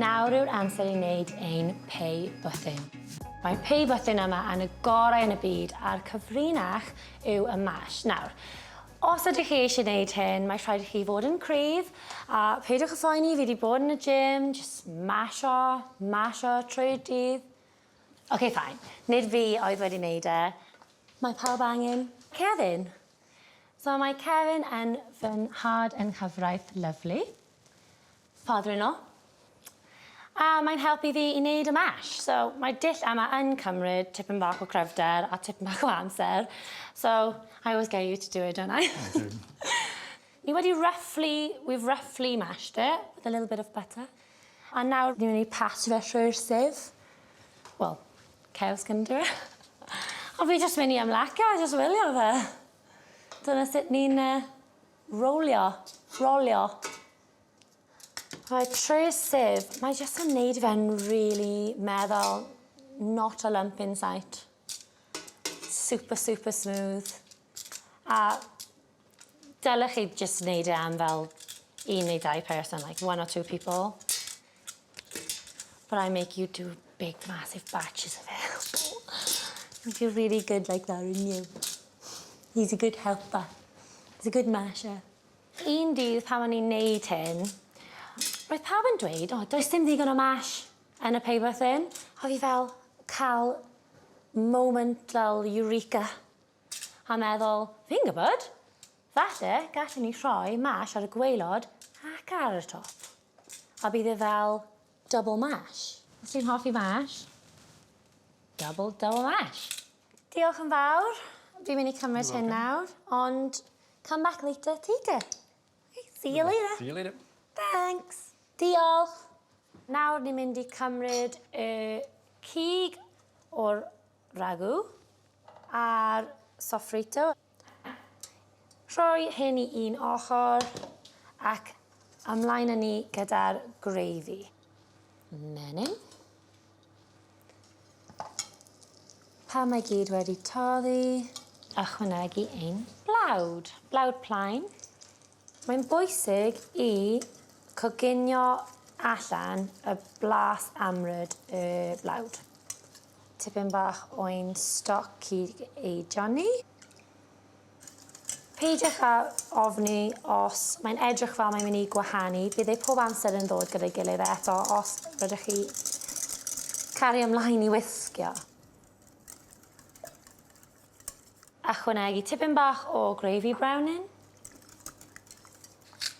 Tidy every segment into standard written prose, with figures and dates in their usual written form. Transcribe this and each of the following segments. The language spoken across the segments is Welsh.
Nawr yw'r amser i wneud ein pei bwthyn. Mae'r pei bwthyn yma yn y gorau yn y byd a'r cyfrinach yw y mash. Nawr, os ydych chi eisiau gwneud hyn, mae rhaid i chi fod yn cryf a peidiwch â phoeni, fi wedi bod yn y gym, jyst masho, masho trwy'r dydd. Ok, fine. Nid fi oedd wedi wneud e. Mae pawb angen Kevin. So mae Kevin yn fy nhad yng nghyfraith lyfli. Father-in-law. A mae'n helpu fi i wneud y mash. So mae'r dull yma yn cymryd tipyn bach o cryfder a tipyn bach o amser. So I always get you to do it, don't I? I do. Ni wedi roughly, we've roughly mashed it with a little bit of butter. A nawr ni'n mynd i pasio fe trwy'r sieve. Wel, Kev's gonna do it. Ond fi jyst mynd i ymlacio a jyst wylio fe. Dyna sut ni'n uh, rolio, rolio. Right, trwy'r sieve, mae jyst yn neud fe'n really meddwl, not a lump in sight. Super, super smooth. A dylech chi jyst neud e am fel un neu dau person, like one or two people. But I make you do big, massive batches of it. You're really good like that, aren't you? He's a good helper. He's a good masher. Un dydd pan o'n i'n neud hyn, roedd pawb yn dweud, o, does dim ddigon o mash yn y paper thin. A fi fel cael moment fel eureka a meddwl, fi'n gwybod, falle gallwn ni rhoi mash ar y gwaelod ac ar y top. A bydd e fel double mash. Os ti'n hoffi mash, double, double mash. Diolch yn fawr. Fi'n mynd i cymryd hyn nawr, ond come back later to eat it. Okay, see you later. See you later. Thanks. Diolch. Nawr ni'n mynd i cymryd y cig o'r ragw a'r sofrito. Rhoi hyn i un ochr ac ymlaen â ni gyda'r gravy. Menyn. Pan mae gyd wedi toddi, ychwanegu ein blawd. Blawd plaen. Mae'n bwysig i coginio allan y blas amryd y blawd. Tipyn bach o'n stoc cig eidion ni. Peidiwch â ofni os mae'n edrych fel mae'n mynd i gwahanu, bydd e pob amser yn ddod gyda'i gilydd eto os rydych chi cario ymlaen i wisgio. Ychwanegu tipyn bach o gravy browning.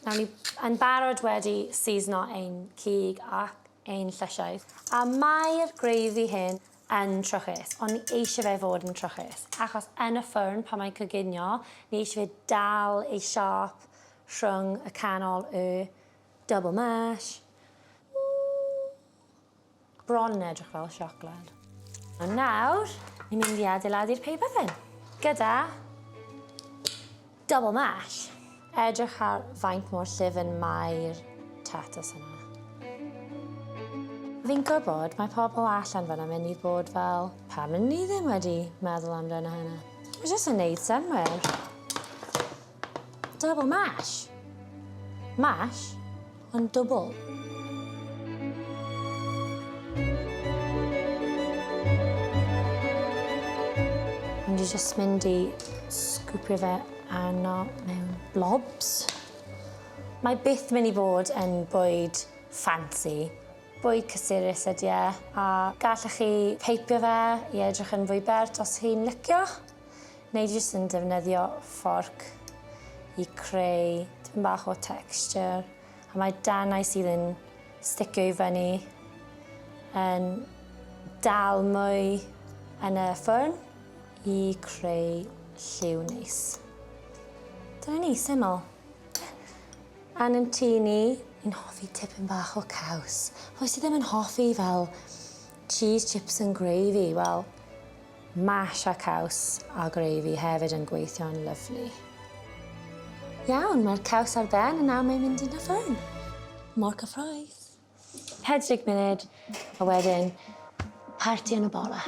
Nawr ni yn barod wedi seasono ein cig ac ein llysiau. A mae'r gravy hyn yn trwchus, ond ni eisiau fe fod yn trwchus, achos yn y ffwrn pan mae'n coginio, ni eisiau fe dal ei siâp rhwng y canol y double mash. Bron yn edrych fel siocled. A nawr, ni'n mynd i adeiladu'r pei byddin, gyda double mash. Edrych ar faint mor llyfn mae'r tatws yna. Fi'n gwybod mae pobl allan fan'na mynd i fod fel, pam ŷn ni ddim wedi meddwl amdano hynna? Mae jyst yn neud synnwyr. Double mash. Mash, ond dwbl. Mynd i jyst mynd i sgwpio fe arno mewn blobs. Mae byth mynd i fod yn bwyd ffansi. Bwyd cysurus ydy e, a gallech chi peipio fe i edrych yn fwy bert os chi'n licio, neu jyst yn defnyddio fforc i creu tipyn bach o texture. A mae darnau sydd yn sticio i fyny yn dal mwy yn y ffwrn i creu lliw neis. Dyna ni, syml. Yn yn tŷ ni, ni'n hoffi tipyn bach o caws. Pwy sydd ddim yn hoffi fel cheese, chips and gravy? Wel, mash a caws a gravy hefyd yn gweithio'n lyfli. Iawn, mae'r caws ar ben a nawr mae'n mynd yn y ffwrn. Mor cyffrous. 40 munud, a wedyn parti yn y bore.